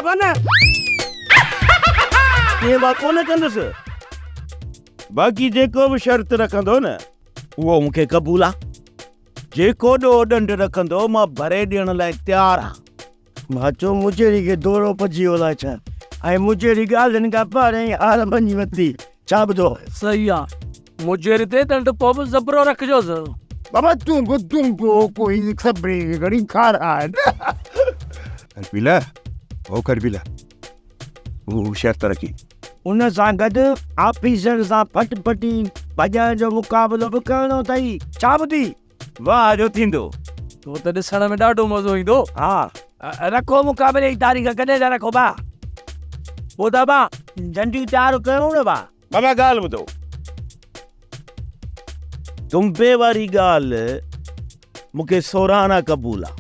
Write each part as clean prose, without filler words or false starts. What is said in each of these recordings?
بابا نه. ائين مان ڪونه ڪندس. باقي جيڪو به شرط رکندو نه اهو مون کي قبول آ. جيڪو ڏوهه ڏنڊ رکندو مان ڀري ڏيڻ لاء تيار آ. مان چيو مجيري کي دورو پئجي ويو الائي ڇا ۽ مجيري ڳالهين کان پهرين ئي هار مڃي ورتي. ڇا ٻڌو؟ صحيح آ. مجيري تي ڏنڊ پوء به زبرو رکجوس. بابا تون به دنبو ڪوئي سڀني کي گهڻي کارائي نه. کرپيلا او کرپيلا هو شرط رکي. ان سان گڏ آفيسر سان ڦٽ ڦٽي ڀڄڻ جو مقابلو به ڪرڻو اٿئي. ڇا ٻڌي؟ واهه جو ٿيندو. تو ته ڏسڻ ۾ ڏاڍو مزو ايندو. ها رکو مقابلي جي تاريخ ڪڏهن ٿا رکو ڀا؟ پوء ته ڀا جهنڊيون تيار ڪيون نه ڀا. بابا ڳالهه ٻڌو. دنبي واري ڳالهه مون کي سورانا قبول آ.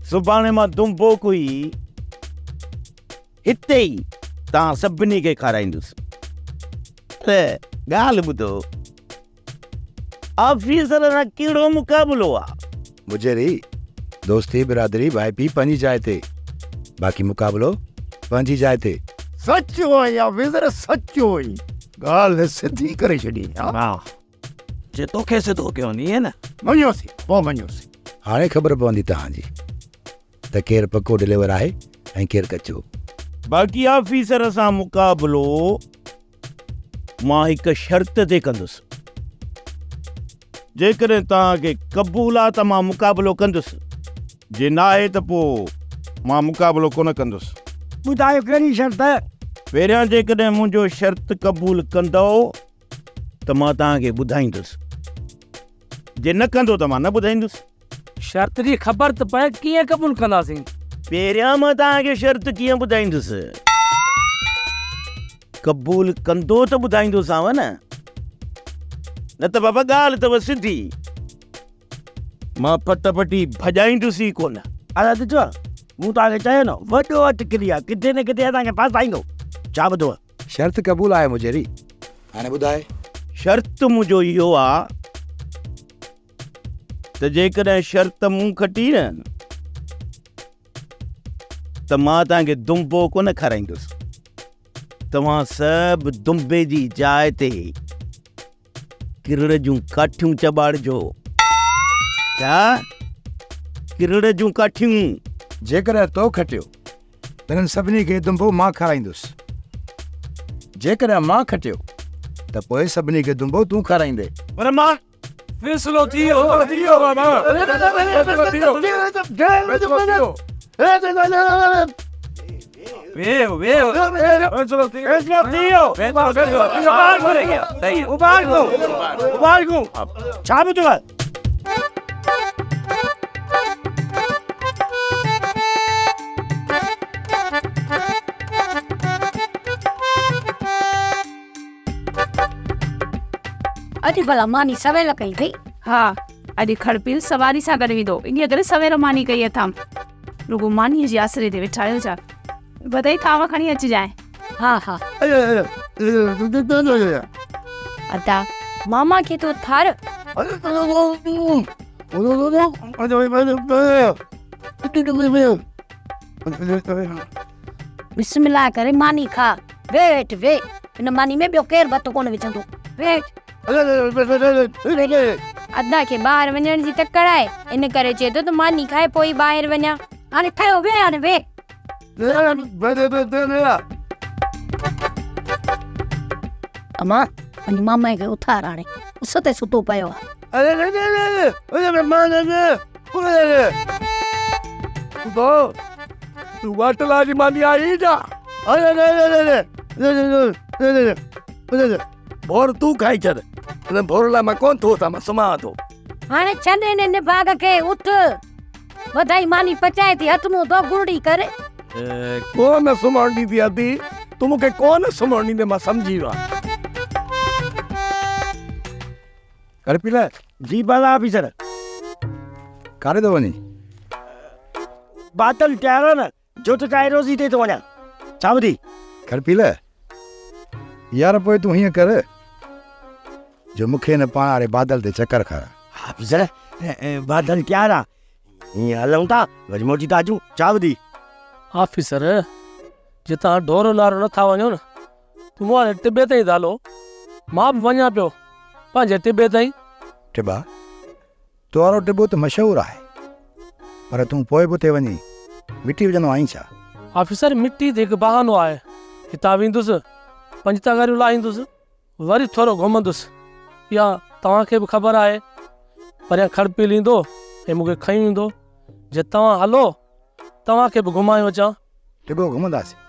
سڀاڻي مان دنبو ڪوئي هتي ئي توهان سڀني کي کارائيندس. پر ڳالهه ٻڌو. آفيسر سان ڪهڙو مقابلو آ؟ مجيري، دوستي، برادري، ڀائپي پنهنجي جاء تي، باقي مقابلو پنهنجي جاء تي. سچ آهين آفيسر سچ آهين. ڳالهه سڌي ڪري ڇڏي ها. جي توکي سڌو ڪيو ني نه. مڃيوسين پوء مڃيوسين. هاڻي خبر پوندي توهان جي ته ڪير پڪو ڊليور آهي ۽ ڪير ڪچو. باقي آفيسر سان مقابلو مان هڪ شرط تي ڪندس. جيڪڏهن توهان کي قبول آ ته مان مقابلو ڪندس، جي ناهي ته پوء مان مقابلو ڪونه ڪندس. ٻڌايو ڪهڙي شرط؟ پهريان جيڪڏهن منهنجو شرط قبول ڪندؤ ته مان توهان کي ٻڌائيندس، جي نه ڪندو ته مان نه ٻڌائيندس. شرط جي خبر ته پئي ڪيئن قبول ڪنداسين؟ پهريان مان توهان کي شرط ڪيئن ٻڌائيندس؟ قبول ڪندو ته ٻڌائيندوسانو نه. نه ته بابا ڳالهه اٿو سڌي. مان پٽ پٽي ڀڄائيندس ئي ڪونه. ادا ڏٺو مون توهان کي چيو نه وڏو اٽڪلي آ ڪٿي نه ڪٿي اسان کي ڦاسائيندو. ڇا ٻڌو؟ شرط قبول آهي مجيري. هاڻي ٻڌاء. شرط منهنجو اهو آ ته جيڪڏهن شرط مون کٽي نه ته مان توهان کي دنبو ڪونه کارائيندس. توهان سڀ دنبي جي جاء تي ڪرڙ جون ڪاٺيون چٻاڙجو. ڇا؟ ڪرڙ جون ڪاٺيون؟ جيڪڏهن تو کٽيو ته انهن سڀني کي دنبو مان کارائيندس. جيڪڏهن مان کٽيو ته پوء سڀني کي دنبو تون کارائيندين. پر مان فيصلو ٿي ويو. ويهه ويهه فيصلو ٿي ويو. مبارڪون مبارڪون ڇا ٻڌو؟ اڄ ڀلا ماني سويل ڪئي اٿئي؟ ها، اڄ کڙپيل سواري سان گڏ ويندو، انهيء ڪري سوير ماني ڪئي اٿم. رڳو مانيء جي آسري تي ويٺا آهيو ڇا؟ وڌئي ٿانو کڻي اچجانء. ها ها. ادا، ماما کي ٿو اٿار. بسم الله ڪري ماني کاء. ويهه هيٺ ويهه. هن ماني ۾ ٻيو ڪير ڀت ڪونه وجهندو. ويهه هيٺ. ادا کي ٻاهر وڃڻ جي تڪڙ آهي، ان ڪري چئي ٿو ته ماني کائي پوء ئي ٻاهر وڃان. هاڻي ٺهيو ويهه هاڻي ويهه. امان، وڃ مامي کي اٿار هاڻي. اس تي ستو پيو آهي. تون واٽلا جي ماني آئي جا. ڀور تون کائي ڇڏ. ان ڀور لاء مان ڪونه ٿو اٿان، مان سمهان ٿو. هاڻي ڇڏ هن نڀاڳ کي، اٿ. وڌائي ماني پچائي ٿي، هٿ منهن ڌو، گرڙي ڪر. ڪونه سمهڻ ڏيندي ادي، تون مون کي ڪونه سمهڻ ڏيندي، مان سمجهي ويو آهيان. ڪرپيل. جي ڀلا آفيسر. ڪاڏي ٿو وڃين؟ بادل تيار آ نه، جوت چاهي روزي تي ٿو وڃان. ڇا ٻڌي؟ کرپيل، يار پوء تون هيئن ڪر جو مون کي هن پاڻ واري بادل تي چڪر کاراء. آفيسر، جي توهان ڍورو نارو نه ٿا وڃو نه ته مون واري ٽٻي تائين ته هلو. مان به وڃان پيو پنهنجي ٽٻي تائين. ٽٻا، تو وارو ٽٻو ته مشهور آهي، پر تون پوء به اتي وڃي مٽي وجهندو آهين ڇا؟ آفيسر، مٽي ته هڪ بهانو آهي. هتان ويندس، پنج تغاريون لاهيندس، وري ٿورو گهمندس. اها توهان کي به خبر آهي. پريان کڙپيل ايندو ۽ مون کي کنيون ايندو. جي توهان هلو، توهان کي به گهمايون اچان. ٽٻو گهمنداسين،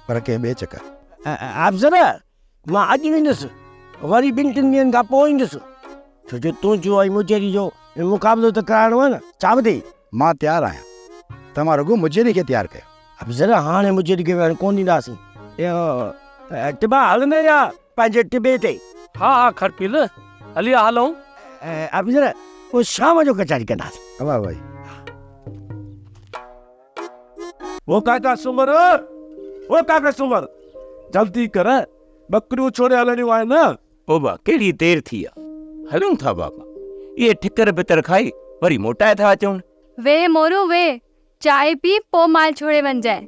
پر ڪنهن ٻئي چڪر. آفيسر، مان اڄ ويندس، وري ٻن ٽن ڏينهن کان پوء ايندس، ڇو جو تنهنجو ۽ مجيري جو مقابلو ته ڪرائڻو آهي نه، ڇا ٻڌئي؟ مان تيار آهيان، توهان رڳو مجيري کي تيار ڪيو. آفيسر، هاڻي مجيري کي ويهڻ ڪونه ڏينداسين. ٽٻا هلندين يا پنهنجي ٽٻي تي؟ ها ها کڙپيل، هلي آ هلون. آفيسر، پوء شام جو ڪچهري ڪنداسين. واهه ڀائي. او ڪاڪا سومر، او ڪاڪا سومر، جلدي ڪر، ٻڪريون ڇوڙي هلڻيون آهن. بابا ڪهڙي دير ٿي آ، هلون ٿا بابا، اهي ٺڪر ڀتر کائي وري موٽائي ٿا اچون. ويهه مورو ويهه، چانهه پي پوء مال ڇوڙي وڃجانء.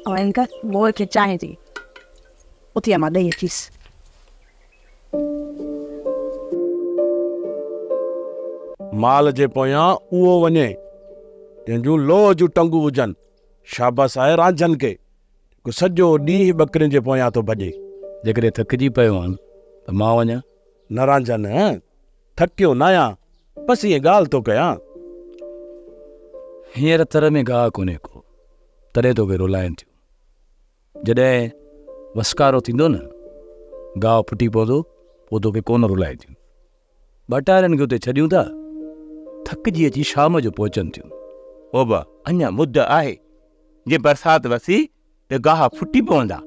اوهان کي مور کي چانهه ڏي، اٿي امان ڏئي اچيس. مال جي پويان اهو وڃي، جنهن جون لوهه جون ٽنگون هجن. شابس آهي رانجهن کي، جيڪو سڄو ڏينهن ٻڪرين جي پويان ٿو ڀڄي. جيڪڏهن ٿڪجي پيو آن ته مان وڃان؟ نه رانجهن، ٿڪيو ناهيان، بس ائين ڳالهه ٿو ڪيان. هينئر ٿر ۾ گاهه ڪونهي ڪو، تڏهن توکي رولائين ٿيون. جڏهن وسڪارو ٿيندو نه، گاهه ڦٽي پوندو، پوء توکي ڪونه رلائينديون. ٻٽارين کي اتي ڇڏيون ٿا، ٿڪجي اچي شام جو پهچن ٿيون. بابا، اڃا مد آهي، جي برسات وسي ته گاهه ڦٽي پوندا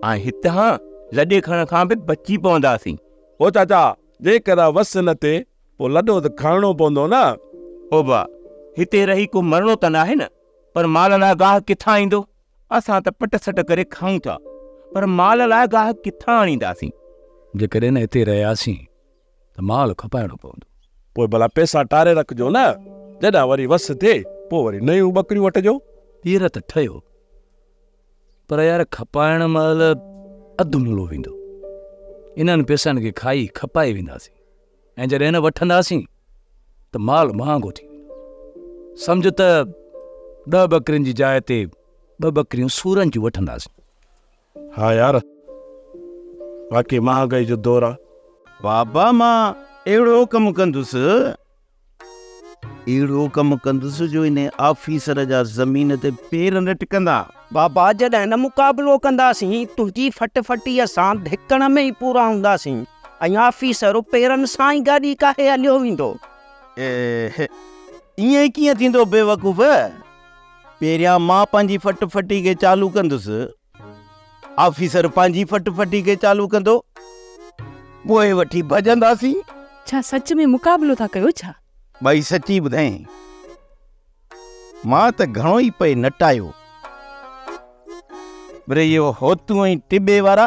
۽ هتان لڏي کڻڻ کان به بچي پونداسين. او چاچا، جيڪڏهن وس نه ٿئي، پوء لڏو ته کڻڻو پوندو نه. بابا، هتي رهي ڪو مرڻو ته ناهي نه، پر مال لاء گاهه ڪٿان ايندو؟ اسان ته پٽ سٽ ڪري کائون ٿا، پر مال لاء گاهه ڪٿان آڻينداسين؟ جيڪڏهن هتي رهياسين ته مال کپائڻو پوندو. پوء ڀلا پئسا ٽاري رکجو نه، جڏهن وري وس ٿئي، پوء وري نيون ٻڪريون وٺجو. پير ته ٺهيو، پر يار کپائڻ مهل اڌ ملو ويندو. انهن پئسن کي کائي کپائي وينداسين ۽ جڏهن نه وٺنداسين ته مال مهانگو ٿي ويندو. سمجهه ته ڏهه ٻڪرين جي جاء تي ٻه ٻڪريون سورن جون وٺنداسين. ها يار واقعي مهانگائي جو دور آ. بابا مان اهڙو ڪم ڪندس اهڙو ڪم ڪندس جو انهي آفيسر جا زمين تي پير نه ٽڪندا. بابا جڏهن نه مقابلو ڪنداسين تنهنجي ڦٽ ڦٽيء سان ڌڪڻ ۾ ئي پورا هونداسين ۽ آفيسر پيرن سان ئي گاڏي ڪاهي هليو ويندو. ائين ڪيئن ٿيندو بيوقوف! پهريان مان پنهنجي ڦٽ ڦٽي کي چالو ڪندس، آفيسر پنهنجي ڦٽ ڦٽي کي چالو ڪندو، پوء وٺي ڀڄنداسين. ڇا سچ ۾ مقابلو ٿا ڪيو ڇا؟ ڀائي سچي ٻڌائين، مان ته گهڻو ئي پئي نٽايو، پر اهو هوتون ۽ ٽٻي وارا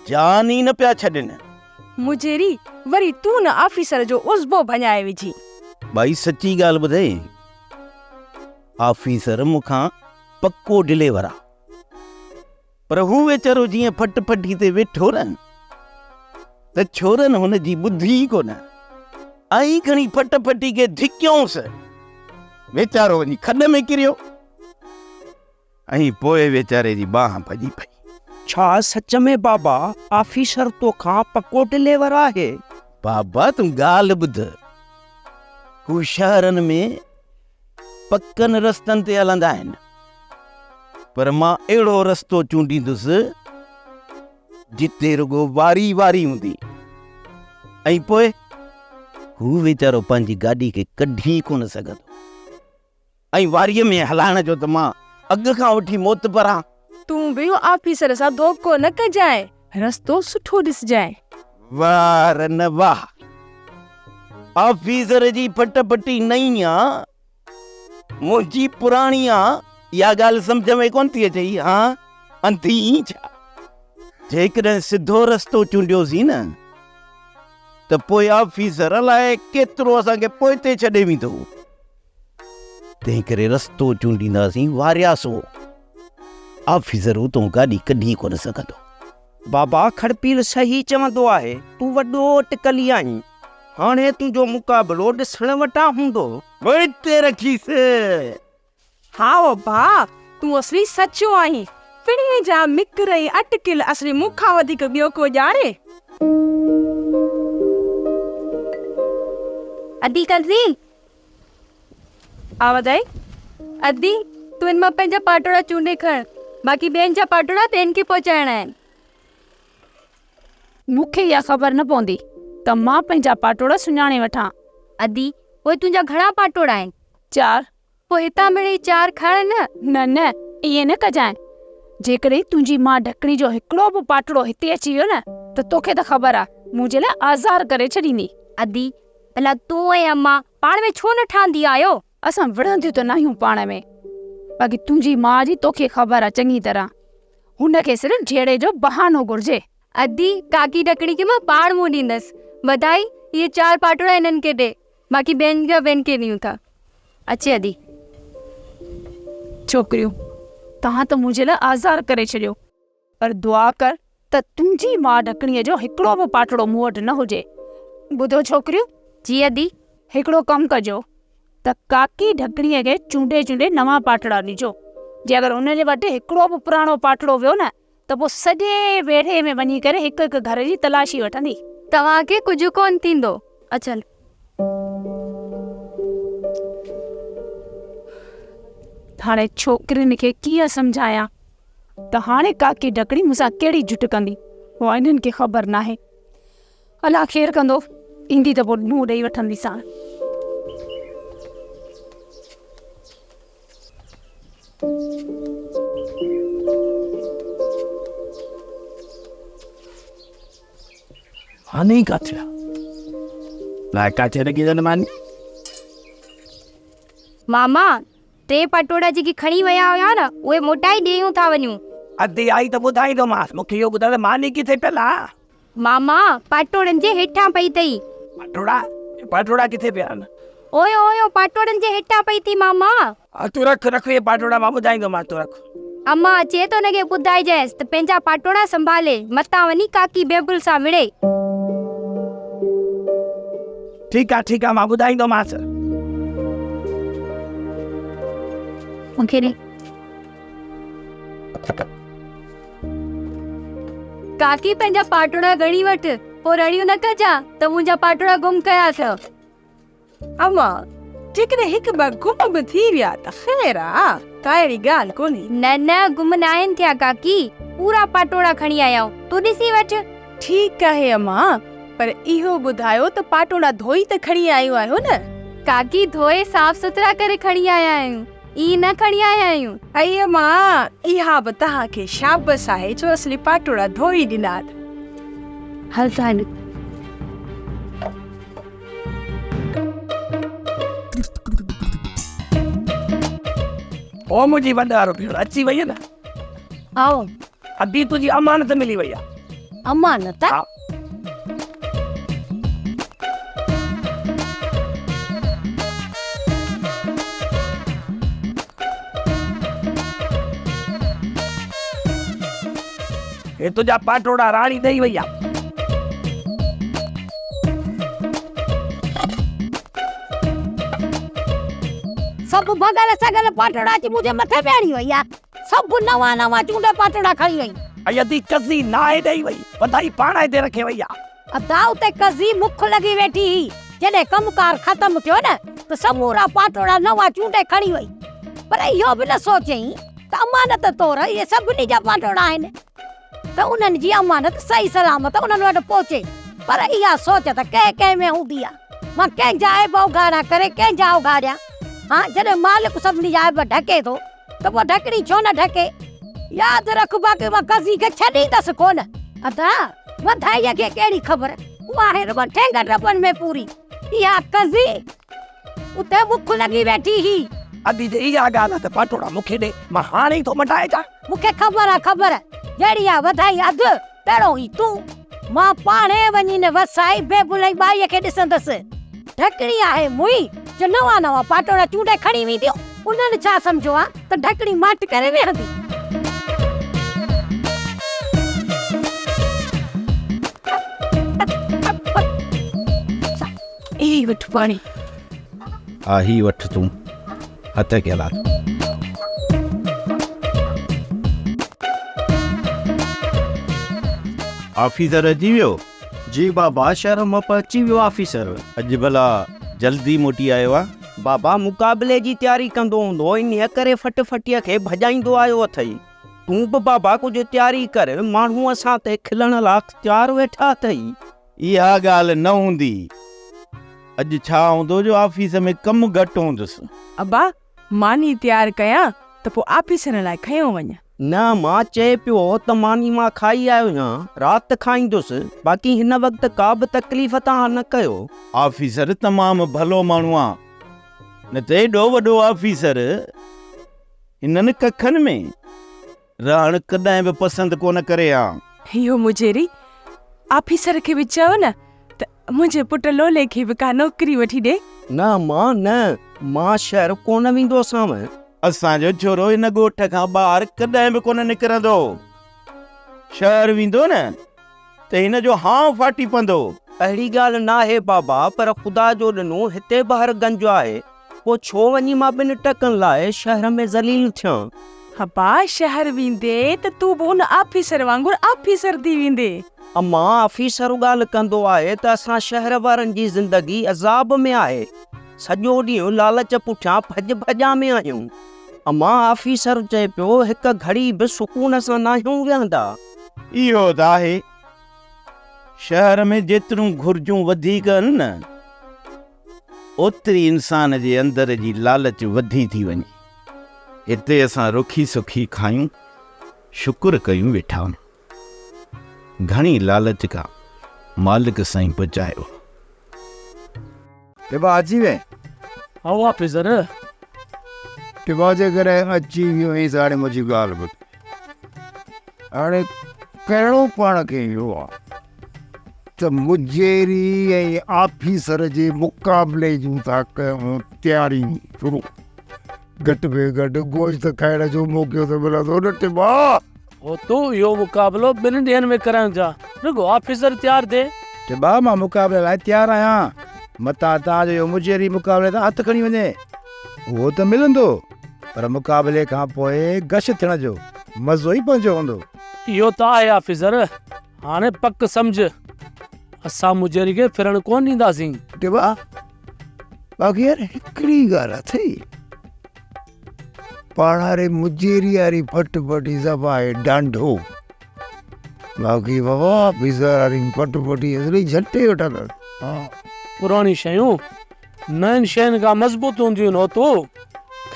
جان ئي نه پيا ڇڏين. مجيري، وري تون نه آفيسر جو عضبو ڀڃائي وجهين. ڀائي سچي ڳالهه ٻڌئي، آفيسر مون کان پڪو ڊليور آ، پر هو ويچارو جيئن ڦٽ ڦٽي تي ويٺو نه ته ڇورن هن جي ٻڌي ئي ڪونه. ائين کڻي ڦٽ ڦٽي کي ڌڪيونس، ويچارو وڃي کڏ ۾ ڪريو. ۽ پوء ويچاري جي ٻانهن ڀڄي پئي. ڇا سچ ۾ بابا آفيسر توکان پڪو ڊليور آهي؟ بابا تون ڳالهه ٻڌ، هو شهرن ۾ پڪن رستن تي هلندا آهن، پر مان اهڙو رستو چونڊيندس جتي رڳو واري واري هوندي ۽ پوء هو ويچارو پنهنجي گاڏي کي ڪڍي ئي ڪونه سگهندو. ۽ واريء ۾ هلائڻ جو ته مان اڳ کان وٺي معتبر آن. تون به آفيسر سان ڌوڪو نه ڪجانء، رستو سٺو ڏسجانء. واهه رن واهه! آفيسر جي ڦٽ ڦٽي نئين آ، منهنجي پراڻي آ، اها ڳالهه سمجهه ۾ ڪونه ٿي اچئي هان؟ انڌي اين ڇا؟ جيڪڏهن سڌو رستو چونڊيوسين نه ته پوء آفيسر الائي ڪيترو اسان کي پوئتي ڇڏي ويندو. تنهن ڪري رستو چونڊينداسين وارياسو. آفيسر اتون گاڏي ڪڍي ڪونه سگهندو. بابا کڙپيل صحيح چوندو آهي، تون وڏو اٽڪلي آهين. هاڻي تنهنجو مقابلو ڏسڻ وٽان هوندو. پوئتي رکيس. هائو ڀاء، تون اصلي سچو آهين. پڻهين جا مڪر ۽ اٽڪل اصلي مون کان وڌيڪ ٻيو ڪو ڄاڻي. ادي ڪزي. ها وڌائي. ادي، تون هن مان پنهنجا پاٽوڙا چونڊي کڻ، باقي ٻين جا پاٽوڙا ٻين کي پهچائڻا آهن. مون کي اها خبر نه پوندي ته مان پنهنجا پاٽوڙا سڃاڻي وٺان. ادي، پوء تنهنجا گهڻا پاٽوڙا آهن؟ چار. پوء هتان مڙئي چار کڻ نه. نه نه، ائين نه ڪجانء. جيڪڏهن تنهنجي ماء ڍڪڻي جو هڪڙو به پاٽڙو هتي اچي ويو نه ته توکي ته خبر آ، منهنجي لاء آزار ڪري ڇڏيندي. ادي، ڀلا تون ۽ امان پاڻ ۾ ڇو نه ٺاهندي آهيو؟ اسان وڙهنديون ته ناهيون پاڻ ۾، باقي تنهنجي ماء جي توکي خبر آ چڱي طرح. هن کي صرف جهيڙي جو بهانو گهرجي. ادي، ڪاڪي ڍڪڻي کي مان پاڻ منهن ڏيندس. وڌائي، اهي چار پاٽوڙا هنن کي ڏي. باقي ٻين جا ٻين کي ڏيون ٿا. اچي ادي. ڇوڪريون، توهان ته منهنجي لاء آزار ڪري ڇڏيو. پر دعا ڪر ته تنهنجي ماء ڍڪڻيء جو هڪڙو به پاٽڙو مون وٽ نه هجي. ٻڌو ڇوڪريون؟ جي ادي. هڪڙو ڪم ڪجو ته ڪاڪي ڍڪڻيء کي چونڊي چونڊي نوان پاٽڙا ڏجو. جي اگر هن جي وٽ هڪڙو به پراڻو پاٽڙو ويو نه ته پوء سڄي ويڙهي ۾ وڃي ڪري هڪ هڪ گهر جي تلاشي وٺندي. توهان کي ڪجهه ڪونه ٿيندو. اچ هل. هاڻي ڇوڪرين کي ڪيئن سمجهايان ته هاڻي ڪاڪي ڍڪڻي مون سان ڪهڙي جٺ ڪندي، اها انهن کي خبر ناهي. الله خير ڪندو، ايندي ته پوء منهن ڏئي وٺنديسان. ماني ڪاٿي آ؟ لاء ڪاٿي لڳي اٿن ماني؟ ماما، ٽي پٽوڙا جيڪي کڻي ويا هيا نه، اهي موٽائي ڏيون ٿا وڃون. ادي آئي ته ٻڌائيندومانس، مون کي اهو ٻڌاء ته ماني ڪٿي پيل آ؟ ماما، پاٽوڙن جي هيٺان پئي اٿئي. پاٽوڙا؟ پاٽوڙا ڪٿي پيا آهن؟ اويو اويو پاٽوڙن جي هيٺان پئي اٿئي ماما. ها تون رک رک اهي پاٽوڙا مان ٻڌائيندومانس تون رک. امان اچي ته ان کي ٻڌائجانس ته پنهنجا پاٽوڙا سنڀالي متان وڃي ڪاڪي بيبل سان وڙهي. ٺيڪ آ ٺيڪ آ مان ٻڌائيندومانس. مون کي ڏي. ڪاڪي پنهنجا پاٽوڙا ڳڻي وٺ، پوء رڙيون نه ڪجان ته منهنجا پاٽوڙا گم ڪيا اٿئو. اما، جيڪڏهن هڪ ٻه گم به ٿي ويا ته خير آ، ڪا اهڙي ڳالهه ڪونهي. نه نه گم ناهن ٿيا ڪاڪي، پورا پاٽوڙا کڻي آيا آهيون، تون ڏسي وٺ. ٺيڪ آهي اما، پر اهو ٻڌايو ته پاٽوڙا ڌوئي ته کڻي آيون آهيو نه؟ ڪاڪي ڌوئي صاف سٿرا ڪري کڻي آيا آهيون. ائين نه کڻي آيا آهيون. ائي امان، اها به توهان کي شابس آهي جو اصلي پاٽوڙا ڌوئي ڏنا اٿ. هل ته هل. او منهنجي وڏ وارو ڀيڻ اچي وئي نه. آئو. ادي تنهنجي امانت ملي وئي آ. امانت؟ ها. هي تنهنجا پاٽوڙا راڻي ڏئي وئي آ. سڀ ڀڳل سڳل پاٽوڙا اچي منهنجي مٿي ۾ هڻي وئي آ. سڀ نوان نوان چونڊ پاٽوڙا کڻي وئي. ائي ادي قضي ناهي ڏئي وئي، وڌائي پاڻ هتي رکي وئي آ. ادا اتي قضي مک لڳي ويٺي هئي، جڏهن ڪم ڪار ختم ٿيو نه ته سمورا پاٽوڙا نوان چونڊي کڻي وئي. پر اهو به نه سوچيائين ته امانت طور اهي سڀني جا پاٽوڙا آهن ته انهن جي امانت صحيح سلامت انهن وٽ پهچي. پر اها سوچ ته ڪنهن ڪنهن ۾ هوندي آ. مان ڪنهن جا عيب اگهاڙا ڪري ڪنهن جا اگهاڙيان. ها جڏهن مالڪ سڀني جا عيب ڍڪي ٿو. ته پوء ڍڪڻي ڇو نه ڍڪي؟ ياد رک باقي مان قضي کي ڇڏيندس ڪونه. ادا، وڌائيء کي ڪهڙي خبر، اها آهي رڳو ٺينگن ڊٻن ۾ پوري. اها قضي اتي بک لڳي ويٺي هئي. ادي جي اها ڳالهه آهي ته پاٽوڙا مون کي ڏي، مان هاڻي ئي ٿو مٽائي اچان. مون کي خبر آ خبر، جهڙي آ وڌائي اڌ، تهڙو ئي تون. مان پاڻهي وڃي نه وسائي بيبل ۽ ٻائيء کي ڏسندس. ڍڪڻي آهي موئي، جو نوان نوان پاٽوڙا چونڊي کڻي وينديون. انهن ڇا سمجهيو آ ته ڍڪڻي ماٺ ڪري ويهندي. هي وٺ پاڻي. ها هي وٺ تون هٿ کي هلا. آفيسر اچي ويو؟ جي بابا شهر مان پهچي ويو آفيسر. اڄ ڀلا جلدي موٽي آيو آ. بابا مقابلي جي تياري ڪندو هوندو انهيء ڪري ڦٽ ڦٽيء کي ڀڄائيندو آيو اٿئي. تون به بابا ڪجهه تياري ڪر، ماڻهو اسان تي کلڻ لاء تيار ويٺا اٿئي. اها ڳالهه نه هوندي. اڄ ڇا هوندو جو آفيس ۾ ڪم گهٽ هوندس. ابا ماني تيار ڪيان ته پوء آفيسر لاء کنيو وڃ. نه مان چئي پيو ته ماني مان کائي آيو هيان، رات کائيندس، باقي هن وقت ڪا به تڪليف توهان نه ڪيو. آفيسر تمام ڀلو ماڻهو آ، نه ته ايڏو وڏو آفيسر هنن ڪکن ۾ رهڻ ڪڏهن به پسند ڪونه ڪري ها. اهو مجيري آفيسر کي به چئو نه ته منهنجي پٽ لولي کي به ڪا نوڪري وٺي ڏي. نه امان نه، مان شهر ڪونه ويندوسانو. اسان جو ڇورو هن ڳوٺ کان ٻاهر ڪڏهن به ڪونه نڪرندو. شهر ويندو نه ته هن جو هانء ڦاٽي پوندو. اهڙي ڳالهه ناهي بابا، پر خدا جو ڏنو هتي به هر گنج آهي. پوء ڇو وڃي مان ٻن ٽڪن لاء شهر ۾ ذليل ٿيان؟ ابا شهر ويندي ته تون به ان آفيسر وانگر آفيسر ٿي ويندي. امان آفيسر ڳالهه ڪندو آهي ته اسان شهر وارن جي زندگي عذاب ۾ آهي. سڄو ڏينهن لالچ پٺيان ڀڄ ڀڄان ۾ آهيون. امان آفيسر چئي پيو هڪ گهڙي به سڪون سان ناهيون ويهندا. اهو ته آهي. شهر ۾ جيتريون گهرجون وڌيڪ آهن نه. اوتري انسان جي اندر جي لالچ وڌي ٿي وڃي. هتي اسان رکي سکي کايون، شڪر ڪيون ويٺا آهيون. گهڻي لالچ کان مالڪ سائين بچايو آهي. ٽبا اچي وئين؟ هائو آفيسر. ٽبا جيڪڏهن اچي ويو آهين ته هاڻي منهنجي ڳالهه ٻڌ. هاڻي ڪرڻو پاڻ کي اهو آهي. ته مجيري ۽ آفيسر جي مقابلي جون ٿا ڪيون تياريون شروع. گهٽ ۾ گهٽ گوشت کائڻ جو موقعو ته ملندو نه ٽٻا. هو تون اهو مقابلو ٻن ڏينهن ۾ ڪرايون ٿا. رڳو آفيسر تيار ٿئي. ٽٻا مان مقابلي لاء تيار آهيان. متان توهان جو اهو مجيري مقابلي تان هٿ کڻي وڃي. اهو ته ملندو پر مقابلي کان پوء غش ٿيڻ جو مزو ئي پنهنجو هوندو. اهو ته آهي آفيسر. هاڻي پڪ سمجهه، اسان مجيري کي ڦرڻ ڪونه ڏينداسين. ٽٻا، باقي يار هڪڙي ڳالهه اٿئي، پاڻ واري مجيري واري ڦٽ ڦٽي صفا آهي ڊانڍو، باقي بابا آفيسر واري ڦٽ ڦٽي اصلي جهٽي وٺندس. ها. پراڻيون شيون نين شين کان مضبوط هونديون آهن، هوتو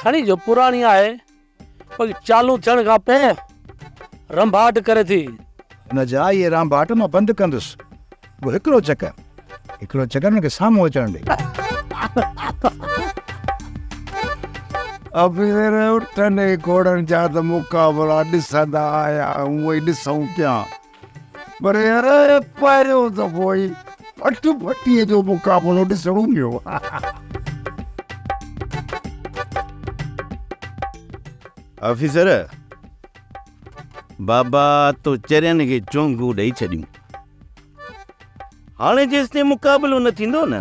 کڻي جو پراڻي آهي. پر چالو ٿيڻ کان پوء رنڀاٽ ڪري ٿي. هن جا اهي رانڀاٽ مان بند ڪندس. رڳو هڪڙو چڪر، هڪڙو چڪر هن کي سامهون اچڻ ڏي. آفيسر اٺن ۽ گهوڙن جا ته مقابلا ڏسندا آيا آهيون ۽ ڏسون پيا. پر يار پهريون دفعو ئي ڦٽ ڦٽيء جو مقابلو ڏسڻو پيو. آفيسر، بابا تو چرين کي چونگون ڏئي ڇڏيون. هاڻي جيستائين مقابلو نه ٿيندو نه،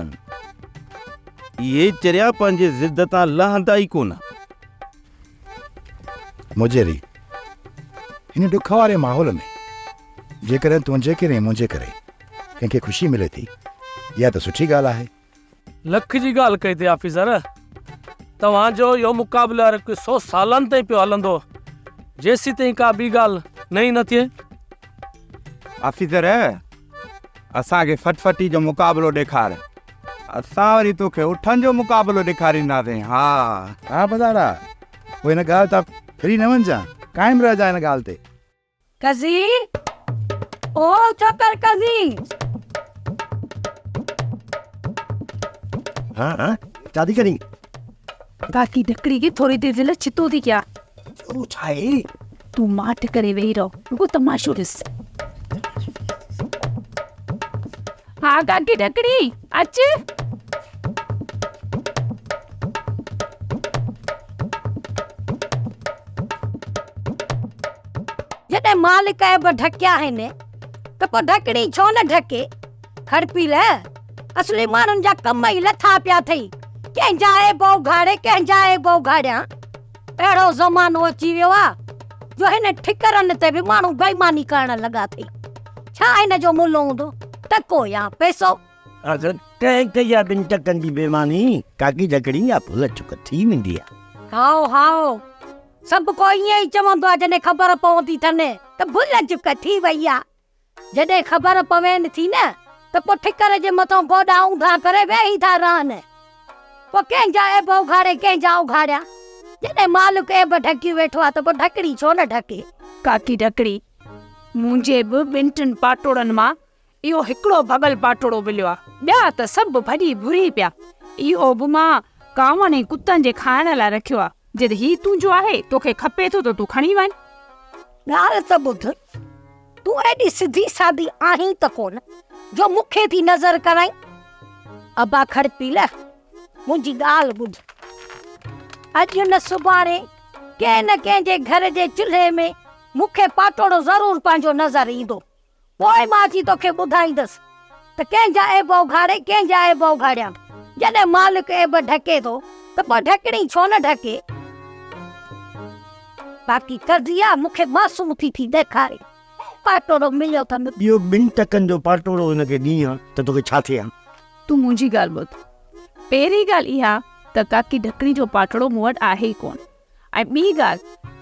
اهي چريا پنهنجي ضد تان لهندا ئي ڪونه. مجيري، هن ڏک واري ماحول ۾ جيڪڏهن تنهنجي ڪري ۽ منهنجي ڪري ڪنهن کي خوشي ملي ٿي، اها ته سٺي ڳالهه آهي. لک جي ڳالهه ڪئي اٿئي آفيسر. توهان جو اهو مقابلو هر هڪ سو سالن تائين پيو هلندو، جيسيتائين ڪا ٻي ڳالهه نئين نه ٿئي. آفيسر، اسان کي ڦٽڦٽي جو مقابلو ڏيکار. اسان وري توکي اٺن جو مقابلو ڏيکارينداسين. ها. ها ڀلارا، پوء هن ڳالهه تان ڦري نه وڃجان، قائم رهجان هن ڳالهه تي. قضي! او ڇوڪر قضي! ها ها، ڇا ٿي ڪرين؟ ڪاڪي ڍڪڙي کي ٿوري دير جي لاء ڇتو ٿي ڪيان. اهو ڇا آهي؟ تون ماٺ ڪري ويهي رهه، رڳو تماشو ڏس. ها ڪاڪي ڍڪڙي، اچ. جڏهن مالڪ عيب ڍڪيا آهن ته پوء ڍڪڻي ڇو نه ڍڪي؟ کڙپيل، اصلي ماڻهن جا ڪم ئي لٿا پيا اٿئي. ڪنهن جا عيب اگهاڙي ڪنهن جا عيب اگهاڙيان. اهڙو زمانو اچي ويو آ جو هن ٺڪرن تي به ماڻهو بيماني ڪرڻ لڳا اٿئي. ڇا هن جو ملهه هوندو؟ ٽڪو يا پئسو؟ آخر ڪنهن ڪئي آ ٻن ٽڪن جي بيماني؟ ڪاڪي ڍڪڻي يا ڀل چڪ ٿي ويندي آ. هائو هائو، سڀ ڪو ائين ئي چوندو آ جڏهن خبر پوندي اٿن ته ڀل چڪ ٿي وئي آ. جڏهن خبر پوين ٿي نه ته پوء ٺڪر جي مٿان گوڏا اونڌا ڪري ويهي ٿا رهن. پوء ڪنهن جا عيب اگهاڙي ڪنهن جا اگهاڙيان. جڏهن مالڪ عيب ڍڪي ويٺو آ ته پوء ڍڪڻي ڇو نه ڍڪي. ڪاڪي ڍڪڻي، منهنجي به ٻن ٽن پاٽوڙن مان اهو هڪڙو ڀڳل پاٽوڙو مليو آ، ٻيا ته سڀ ڀڄي ڀري پيا. اهو به مان ڪانون ۽ ڪتن جي کائڻ لاء رکيو آ. جي هي تنهنجو آهي، توکي کپي ٿو ته تون کڻي وڃ. ڳالهه ته ٻڌ، تون ايڏي سڌي سادي آهين ته ڪونه جو مون کي ٿي نظر ڪرائين. ابا کڙپيل، منهنجي ڳالهه ٻڌ. اڄ نه سڀاڻي ڪنهن نه ڪنهن جي گهر جي چلهي ۾ مون کي پاٽوڙو ضرور پنهنجو نظر ايندو. پوء مان اچي توکي ٻڌائيندس ته ڪنهن جا عيب اگهاڙي ڪنهن جا عيب اگهاڙيان. جڏهن مالڪ عيب ڍڪي ٿو ته پوء ڍڪڻي ڇو نه ڍڪي؟ باقي قضيه مون کي معصوم ٿي ٿي ڏيکاري. پاٽوڙو مليو اٿم. اهو ٻن ٽڪن جو پاٽوڙو هن کي ڏين ها ته توکي ڇا ٿئي ها؟ تون منهنجي ڳالهه ٻڌ. پهرين ڳالهه اها ته ڪاڪي ڍڪڻي جو پاٽوڙو مون وٽ آهي ئي ڪونه. ۽ ٻي ڳالهه،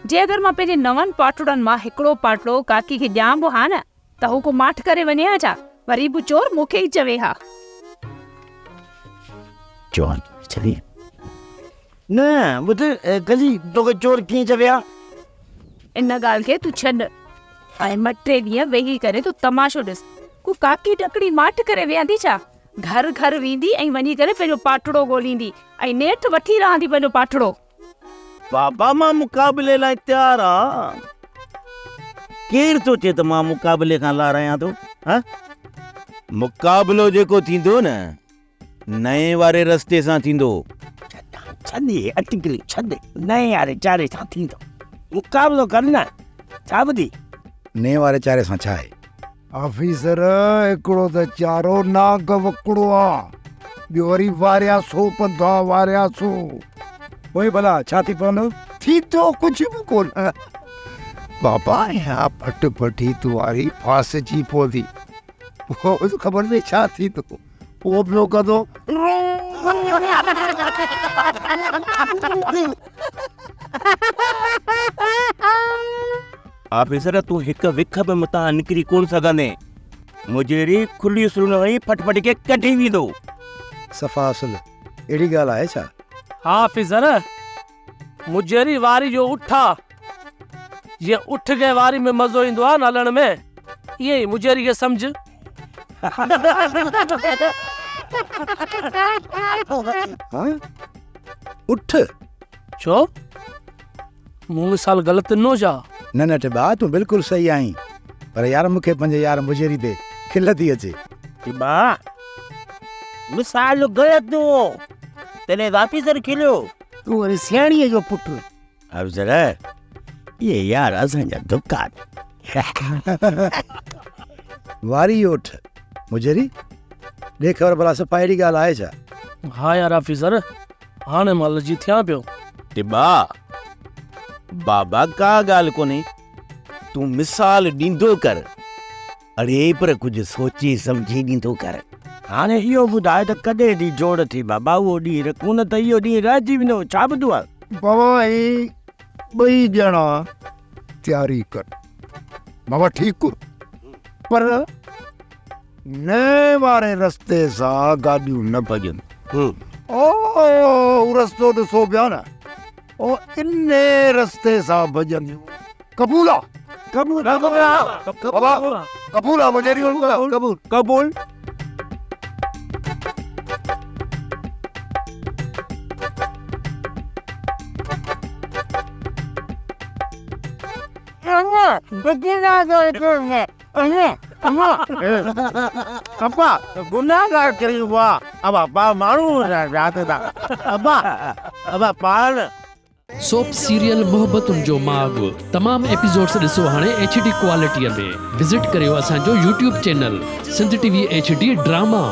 جي اگر مان پنهنجي نون پاٽوڙن مان هڪڙو پاٽڙو ڪاڪي کي ڏيان به ها نه ته هو ڪو ماٺ ڪري وڃي ها ڇا؟ وري به چور مون کي ئي چوي ها. چور توکي چوي؟ نه ٻڌ قضي، توکي چور ڪيئن چوي ها؟ ان ڳالهه کي تون ڇڏ ۽ ٻه ٽي ڏينهن ويهي ڪري تون تماشو ڏس. ڪو ڪاڪي ڍڪڻي ماٺ ڪري ويهندي ڇا؟ گهر گهر ويندي ۽ وڃي ڪري پنهنجو پاٽڙو ڳوليندي ۽ نيٺ وٺي رهندي پنهنجو پاٽڙو. بابا مان مقابلي لاء تيار آ. ڪير ٿو چئي ته مان مقابلي کان لارايان ٿو؟ ها؟ مقابلو جيڪو ٿيندو نه نئين واري رستي سان ٿيندو. ڇڏ اهي اٽڪليون ڇڏ، نئين واري چاري سان ٿيندو. مقابلو ڪر نه، ڇا ٻڌي؟ نئين واري چاري سان ڇا آهي؟ آفيسر، هڪڙو ته چارو نانگ وڪڙو آ، ٻيو وري وارياسو پنڌ آ، وارياسو. پوء ڀلا ڇا ٿي پوندو؟ ٿيندو ڪجهه به ڪونه. بابا اها ڦٽ ڦٽي تواري ڦاسجي پوندي، پوء خبر ناهي ڇا ٿيندو. پوء پيو ڪندو. آفيسر تون هڪ وک به متان نڪري ڪونه سگهندين. مجيري کلي سرون هڻي ڦٽ ڦٽ کي ڪڍي ويندو. صفا اصل اهڙي ڳالهه آهي ڇا؟ ها آفيسر، مجيري واري جو اٺ آ. جيئن اٺ کي واري ۾ مزو ايندو آ نه هلڻ ۾، ائين ئي مجيري کي سمجهه. ها؟ اٺ؟ ڇو؟ مون مثال غلط ڏنو ڇا؟ نه نه ٽٻا تون بلڪل صحيح آهين پر يار مون کي پنهنجي يار مجيري تي کل ٿي اچي. ٽٻا مثال غلط ڏنو تڏهن آفيسر کليو. تون وري سياڻيء جو پٽ. آفيسر اهي يار اسان جا ڌڪا. واري اٺ مجيري ڏي خبر ڀلا صفا اهڙي ڳالهه آهي ڇا؟ ها يار آفيسر هاڻي مان لڄي ٿيان پيو. ٽٻا، بابا ڪا ڳالهه ڪونهي، تون مثال ڏيندو ڪر. اڙي پر ڪجهه سوچي سمجهي ڏيندو ڪر. هاڻي اهو ٻڌاء ته ڪڏهن ٿي جوڙ ٿي بابا اهو ڏينهن رکون نه ته اهو ڏينهن رهجي ويندو ڇا ٻڌو آهي. بابا هي ٻئي ڄڻا تياري ڪن. بابا ٺيڪ پر نئين واري رستي سان گاڏيون نه ڀڄن. او هو رستو ڏسو پيا نه، او انهي رستي سان ڀڄنديون. قبول آ؟ قبول بابا قبول آ مجيري قبول قبول. ابا گنهگار ڪريون وا ابا پا ماڻهو رات دا ابا ابا پاڻ. سوپ سيريل محبتن جو ماڳ تمام ايپيسوڊس ڏسو هاڻي ايڇ ڊي ڪوالٽيء ۾ وزٽ ڪريو اسان جو YouTube channel Sindh T V H D drama.